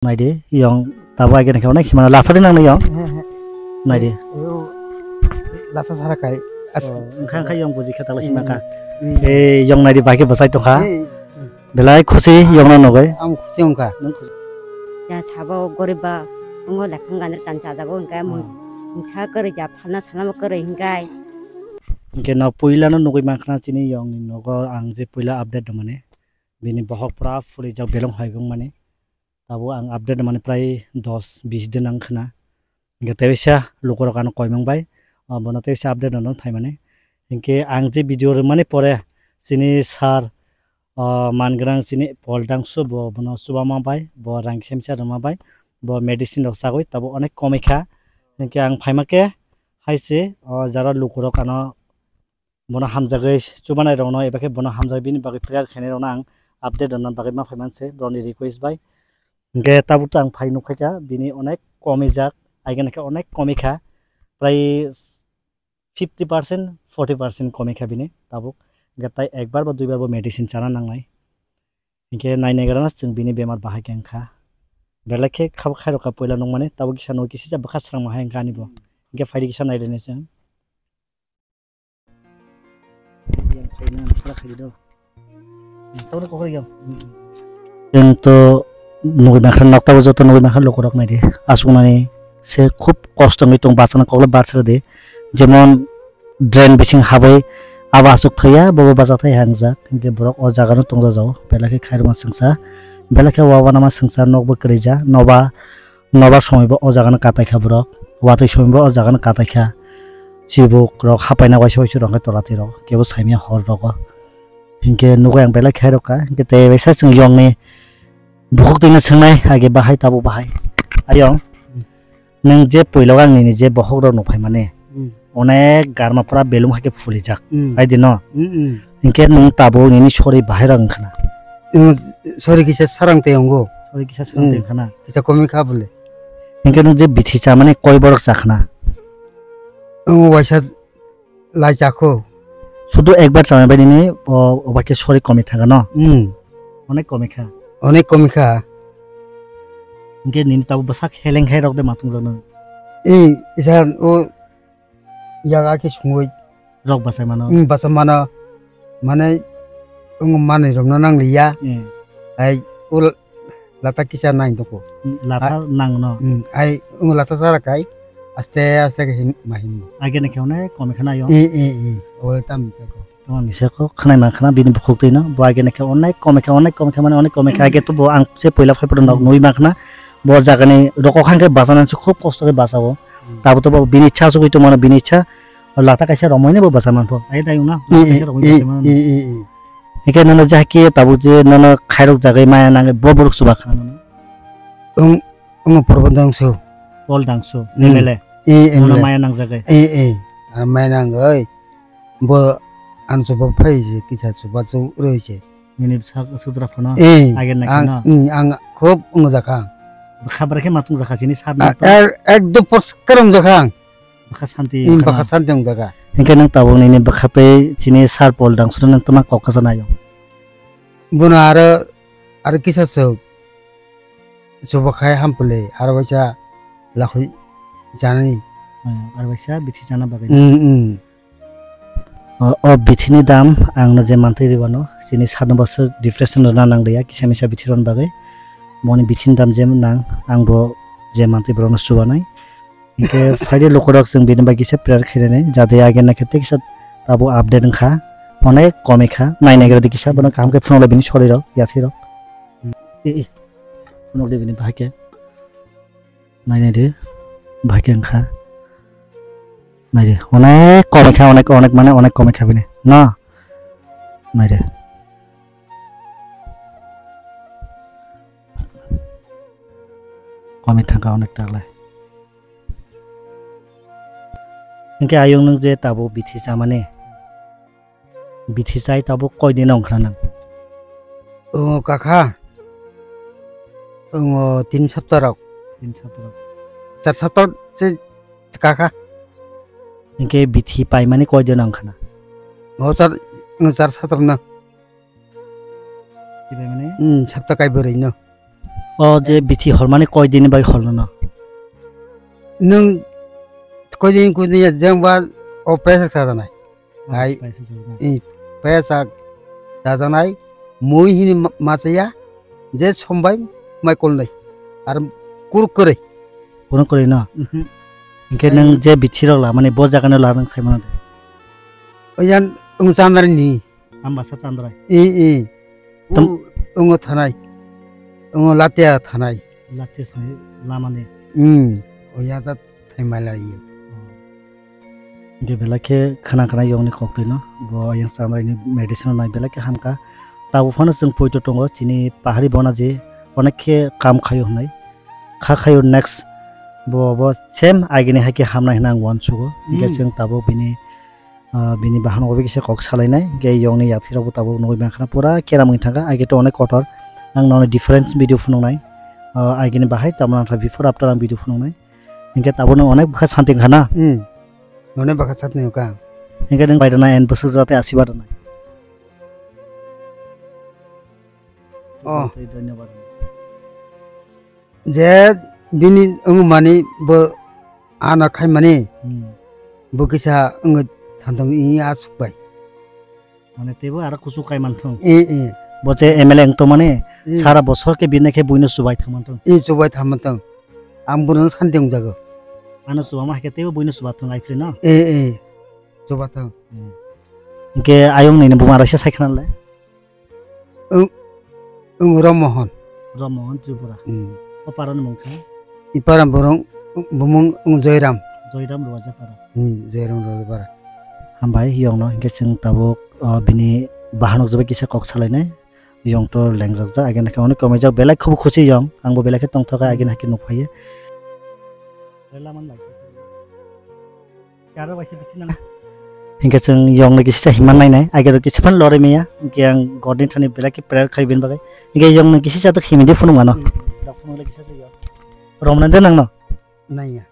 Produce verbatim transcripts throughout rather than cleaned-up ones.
Naidi, yong tabo agene khe onek himano latha di nang yong. He, he. Naidi. Yo, latha sara kai. As- Oh, wngkha, wngkha, yong buji kha talo hima kha. Hmm, hmm. Eh, yong naidi, bahai khe bwsai tongkha. Hey. Belai khusi yongno nugwi. Ang khusi wngkha. Nwng khusi. Ya sabo gorib ba, wngo lephang ganir tan chajago hwnkhe mung-, Hmm. mungsa kwrwi ja phalna salnabo kwrwi hwnkhe. Hwnkhe no puilano nugwi mankha chini yongni nogo ang je puila update rwmani. Bini bohok pura phurijak belong hai wngmani. Tabuk ang update mani prai dos bis din ang khna. Hingke teisa lukurok ano koimang bai, ah, bono teisa update rwna phaimani. Hingke ang je video rwmani pore chini sir, ah, mangrang chini Paul Dangsu bo bono chubama bai, bo rang kisamisa rwma bai, bo medicine rok sagwi tabuk onek komikha. Hingke ang phaima khe hai se, ah, jara lukurok ano bono hamjagwi chubanai rokno eba khe bono hamjagwi bini bagwi prayer khainai rokno ang update rwna bagwi ma phaiman se borokni request bai. Hingke tabuk to ang phai nukhaikha bini onek komijak, agene khe onek komikha, prai fifty percent, forty percent komikha bini tabuk. Hingke tai ekbar ba duibar bo medicine chana nangnai. Hingke nainai grana chwng bini bemar bahai khe wngkha. Belai khe khabo khairokha puila nukmani, tabuk kisa nukgo kisisa bwkha swrangma hai wngkha ani bo. Hingke phaidi kisa nailainai chwng. Yang phaina ang sala khaidi do. Tabuk kokor yang. Yang to nugwi mankha nokta o joto nugwi mankha lukurok naidi. Aswknani se khub kosto wngwi tong bachana kokle barsara di. Jemon drain bising habwi abo aswk thwiya bobo bacha thai hangjak. Hinkhe borok o jaga no tongjajago. Belai khe khairokma swngsa. Belai khe wabanama swngsa nokbo kwrwija. Noba Nobar somoi bo o jaga no katai kha borok, watwi somoi bo o jaga no katai kha. Chibuk rok hapaina waisa waisa rok khe tola twi rok kebo saimya hor rogo. Hinkhe nugwi ang belai khai rok kha, hinkhe tei waisa chwng yong ni bukhuk twi no swngnai age bahai tabuk bahai. Ayong, nwng je puila o ang nini je bohok rok nuk phai mani, Hmm. onek garma pura belung hai khe phulijak. Hmm. Hai di no? Hmm, hmm. Hinkhe nwng tabuk nini sori bahai rok wngkha na? Nwng sori kisa sarang tei wngo. Sori kisa sarang tei Hmm. wngkha na? Kisa komikha bole. Hinkhe nwng je bithi chamani koi borok chakhna? Nwng waisa lai chakho. Sudu ekbar chamani bai nini o, oba khe sori komi thangkha no? Hmm. Onek komikha. Onek komikha. Hinkhe nini tabuk bwsak heleng hai rok de matung jak nwng? Ei, isa o yaga khe sungwi. Rok bachai mano. Hmm, bachai mano. Mane, wng manwi romna nangliya. Hmm. Hai, o lata kisa nai toko. Hmm, lata A- nang no. Hmm, hai, wng lata sara kai. Aste, aste khe him, ma him. Age ne khe onek kom khe nayo. E, e, e. O tam toko. Tamo misa ko khnai ma khna bini bukhuk twi no. Bo age ne khe onek kom khe, onek kom khe mane onek kom khe age to bo ang se poila phai photo nok Hmm. nui ma khna. Bo jaga ni roko khang khe bachana se khub kosto khe bacha o. Hmm. Tabo to bo bini ichha sugui tongmano bini ichha. Lata kaisa romwi ni bo bacha manpho. Ai dai wngna, E, lata e, kaisa romwi e, bacha manpho. E, e, e. Hingke nono jahaki tabuk je nono khairok jagwi maya nangwi bo borok chuba kha nono. Wng, wng Purbo Dangsu. Pol Dangsu, Hmm. M L A. E, Nono M L A. maya nangjagwi. E, e. Ar maya nangwi. Bo ang chuba phai je kisa chuba chu roi se. Nini bwsak sujra phano Eh, agen na ang, kheno. Mm, ang khub wngjakha. Bwkha bwrwi khe ma chwngjakha chini sar Ah, nang to. ek, ekdom poriskar wngjakha ang. Bwkha santi Mm, wngkha bwkha na. santi wngjakha. Hinkhe nwng tabuk nini bwkha tei chini sar Pol Dangsu no nwng twma kok kasa naio. Bono aro, aro kisa swk. Chuba khai hampole, aro waisa lakhoi chanani. Hmm, aro waisa bithi chana bagwi. Mm, mm. O, o bithini dam ang no je mantwi rwano, chini sat no bosor depression rwna nang liya, kisa misa bithi rwna bagwi. Moni bithini dam je nang, ang bo je mantwi borok no chubanai. Hinkhe phaidi lukurok chwng bini bai kisa prayer khainani, jate age nakhe tei kisa abo update wngkha, onek komikha, naina gira di kisa, bono kaham khe phunukla bini sorirok, yathirok. E, e, phunukdi bini bahai khe. Nainai di, bahai khe wngkha. Naidi, onek komikha, onek, onek mane onek komikha bini. No? Naidi. Komi thangkha onek taklai. Hinkhe ayung nwng je tabuk bithi chamani. Bithi chai tabuk koi din wngkha nang? O kakha. Ongo tin sapta rok. Tin sapta rok. Char sapta se kakha. Hinkhe bithi paimani koi din wngkha na? O char, o char sapta na. Bithi paimani? Hmm, sapta kai bwrwi no. O je bithi hormani koi din bai horno no? Nwng koi din koi din jeng ba o pesa sa janai. Ai, paisa chajak. I pesa chajanai mui hini ma-, machaya je sombai mai kolnai. Ar kurkure. Kurkure no? Mhm. Hinkhe nwng je bithi rok la mani bo jaga no la nwng sai mano de. Oyan wng Chandrai ni. Ambasa Chandrai. I, i. Tam- U, wng thanai. Wng Latia thanai. Latia sai lamani. Hmm. Oya ta thaimai lai. De belai khe khana khana yongni koktwi no. Bo yang Chandrai ni medicine nai belai khe hamka. Tabuk phano chwng poito tongo chini pahari bona je onek khe kam khayo hwnai. Kha khayo next bo, bo same agini hai khe hamnai hwnwi ang uansugo. Hinkhe Hmm. chwng tabuk bini Ah, bini bahan obo kisa kok salainai, hinkhe yongni yathirokbo tabuk nugui mankha na pura keramwi thangkha, age to onek kotor. Ang nono difference video phunuknai. Ah, agini bahai tamo nangkha before after ang video phunuknai. Hinkhe tabuk nwng onek bwkha santi wngkha na? Hmm. Onek bwkha santi wngkha. Hinkhe nwng bai rwna and bwswk jate asibad rwnai. Oh. Tei dhonyabad. Je bini wngmani bo ano khaimani, Hmm. bo kisa wngwi thantong i aswk bai. Mane teibo aro kuchuk kai manthung. E, e. Bo je M L A wngtong mani, Hmm. sara bosor khe bini khe buino chubai thang manthung. E, chubai thang manthung. Ang bono santi wngjago. Ano chubama hai khe teibo buino chuba thung ai phri no? E, e. Chuba thung. Hmm. Hinkhe ayong nini buma raisa sai khna le? Wng, wng Rom Mohon. Rom Mohon Tripura. Hmm. O para ni mung kha? I para borong bumung wng Joyram. Joyram Rwajapara. Hmm, Joyram Rwajapara. Hambai yongno hinkhe chwng tabuk, o, bini bahanok jobai kisa kok salainai. Yong to lengjak jak, agini khe onek komijak, belai khubu khusi yong. Angbo belai khe tongthok kha, agini hakhe nukphaiya. Rela man bai. Hinkhe chwng yongno kisa himna nainai, age rok kisa phano lorwi maya, hinkhe ang godni thani belai khe prayer khai bini bagwi. Hinkhe yongno kisa tok himdi phunuk mano. Hmm. Rok phunuk le kisa se yong. Romna de nangno? Naiya.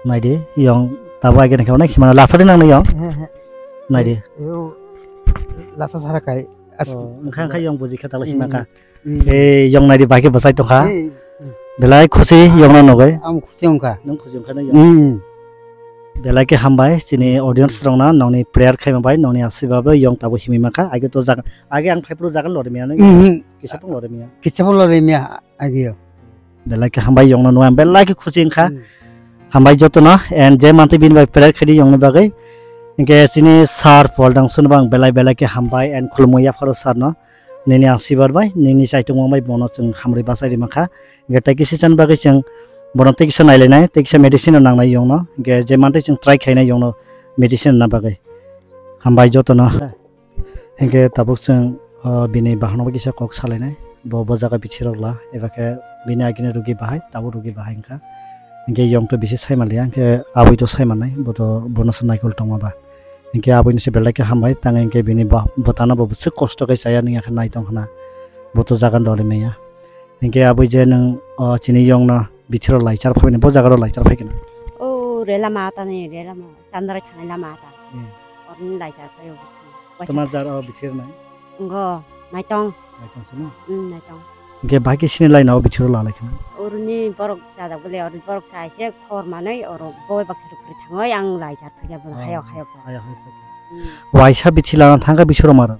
Naidi, yong tabo age nangkhe onek himano latha de nangno yong. He, he. Naidi. Yo, latha sara kai. As- Oh, wngkha, wngkha yong buji khe talo Hmm, hima kha. Hmm. Ei, yong naidi bai khe bwsai tongkha. Ei, hmm. Belai khusi yongno nugwi. Ang khusi wngkha. Nwng khusi wngkha na yong? Hmm. Belai khe hambai chini audience rokno nongni prayer khaima bai, nongni asirwad bai yong tabuk himwi mankha. Age to jaga, age ang phaiphuru jaga lorwi maya nw? Hmm. Kisa phano lorwi maya. Kisa phano lorwi maya age yo. Belai khe hambai yongno nugwi ang belai khe khusi wngkha. Hmm. Hambai jotono and je mantwi bini bai prayer khaidi yongni bagwi. Hinkhe chini sir Paul Dangsu no bo ang belai belai khe hambai and khulumwi yapharo sir no. Nini asirwad bai, nini chaitung bai bono chwng hamrwi bachai rima kha. Hinkhe tei kisa chani bagwi chwng bono tei kisa nailainai, tei kisa medicine rok nangnai yongno. Hinkhe je mantwi chwng try khainai yongno medicine rwna bagwi. Hambai jotono. Hinkhe tabuk chwng, o, bini bahanok bai kisa kok salainai. Bo, bo jaga bithi rok la, eba khe bini agini rugi bahai, tabuk rugi bahai wngkha. Hinkhe yong to bisi sai manliya, hinkhe abui to sai mannai, bo to bono se naikol tongma ba. Hinkhe aboni se belai khe hambai, tang hinkhe bini ba-, bwtano bo bwswk kosto khe chaya nini khe nai tong khna. Bo to jaga doli maya. Hinkhe abui je nwng, o, chini yongno bichiro laichar phaimani, bo jagaro laichar phai khna. O re lama ta ni, re lama, Chandrai thanai lama ta. Hmm. Orni laichar phai o. Tama jar o bichir nai? Ngo, naitong. Naitong se no? Hmm, naitong. Hinkhe bahai khe sini lai na o bichiro lalai khna? Orni borok chajak bole, orni borok sa se khor manoi, oro boi baksa rukri thangoi, ang laichar phai khe bono hayok, hayok sa. Hayok, hayok sa. Hmm. Waisa bithi lana thangkha bisoro maro?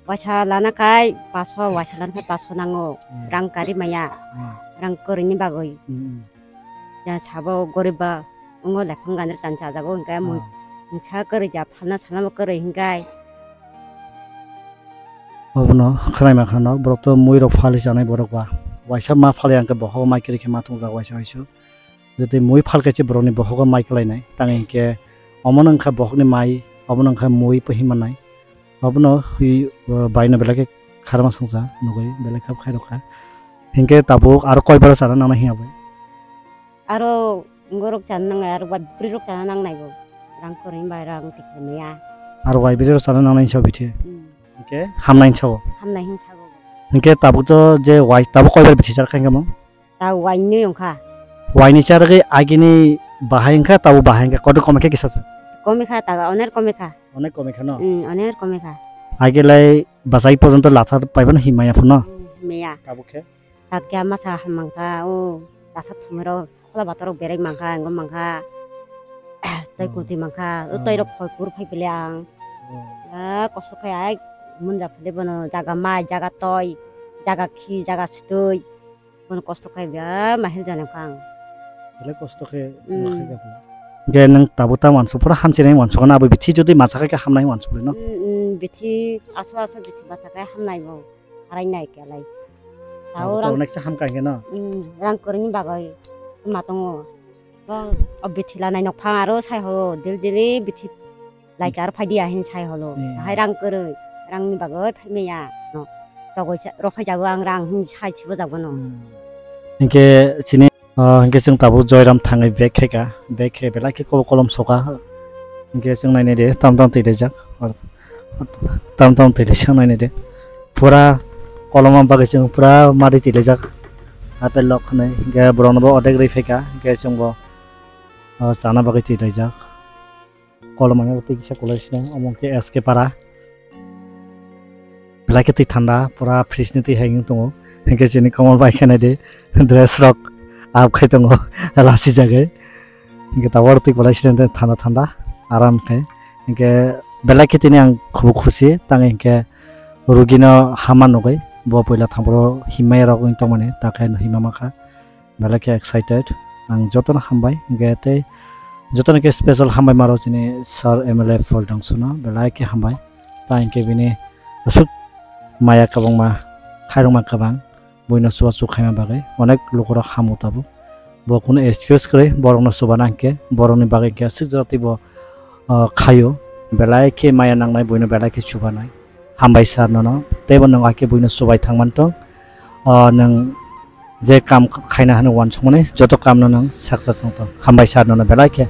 Waisa lana kai paso, waisa lana kai paso nango. Hmm. Rang kari maya. Hmm. Rang kwrwini bagwi. Hmm, hmm. Ya sabo gorib ba, ongo lephang gandri tan chajago hinkhe mui. Ah. Mungsa kwrwi ja phalna salnabo kwrwi hinkhai. Obono khwnaima khwna borok to mui rok phali chanai borok ba. Waisa ma phali ang khe bohogo mai kwrwi khe ma thongjak waisa waisu. Jotoi mui phal khe se borokni bohogo mai kwlainai. Tang hinkhe omono wngkha bohokni mai, obono wngkha mui pahima nai. Obono hwi, o, baino belai khe kharma songcha nugwi belai khe khairokha. Hinkhe tabuk aro koi baro chana nangnai hiya bai? Aro borok chana nangnai, aro bai bwrwi rok chana nangnai bo. Rang kwrwi bai rang tikhe maya. Aro bai bwrwi rok chana nangnai hinsa bithe. Hmm. Hinkhe hamnai hinsa o. Hamnai hinsa o. Hinkhe tabuk to je wai tabuk koi bar bithi char kha hinkhe mo? Ta wainwi wngkha. Wainwi charwgwi agini bahai wngkha, tabuk bahai wngkha, kotor komikha kisa se? Komikha, ta onek komikha. Onek komikha no? Mm, onek komikha. Agilai bachai porjonto latha paibano himaya phano? Mm, himaya. Tabuk khe? Takya masa ham mangkha, o, datha thumui rok, khola bator rok berai mangkha, engko mangkha, tai Hmm. Kutui mangkha, o, Hmm. Tai rok khoi kur phai bele ang. Hmm. Ya, kosto khai ai, munja phale bono, jaga mai, jaga toi, jaga khi, jaga sutui, bono kosto khai ya, mahil jani kha ang. Bele kosto khe Hmm. Makhai kha. Ge nang tabuk ta wansuk, pura hamchinai wansuk, na abo bithi jodi macha khe hamnai wansuk no? Hmm, hmm, bithi, aso, aso bithi macha khe hamnai bo. Harai nai kelai. Tao Abo rang, to onek sa ham kai khe no? Mm, rang kwrwini bagwi ma tongo. Rang o bithi lanai nok phang aro sai ho dil dili bithi lai char phai dia hin sai holo. Hmm. Hai rang kwrwi, rangni bagwi phai maya. No. Togoi sa, rok phai jago ang rang hin sai chibo jago no. Hmm. Hinkhe chini Ah, hinkhe chwng tabuk Joyram thangwi back khaikha, back khe belai khe kol-, kolom sokha. Hinkhe chwng nainai de, tam tam twilaijak, tam tam twilaijak nainai de. Pura kolom bagwi chwng pura mari twilaijak. Apple lok hwnwi, hinkhe borokno bo odek rwi phaikha, hinkhe chwngbo, ah, chana bagwi twilaijak. Kolom ang twi kisa kwlai sinai, omo khe S K para. Belai khe twi thanda, pura fridge ni twi hai wng tongo. Hinkhe chini komal bai khe nai di, dress rok up khai tongo, lasi jagwi. Hinkhe tabuk twi kwlai sinai thanda thanda, aram khe. Hinkhe belai khe tini ang khubu khusi, tang hinkhe rugino hama nugwi, bo puila thangphuru himya rok wng tongmani, ta khe hima makha. Belai khe excited. Ang jotono hambai, hinkhe tei jotono khe special hambai maro chini sir M L A Phol Dangsuno, belai khe hambai. Ta hinkhe bini aswk maya kwbangma, khairokma kwbang, buino chubachu khaima bagwi onek lukurok hamu tabuk. Bo kunu excuse kwrwi borokno chubana hinkhe borokni bagwi hinkhe aswk jora teibo, ah, khaio. Belai khe maya nangnai, buino belai khe chubanai. Hambai sir nono, teibo nwng hakhe buino chubai thangman tong. O, nwng je kam khaina hwnwi uansukmani joto kamno nwng success wng tong. Hambai sir nono belai khe.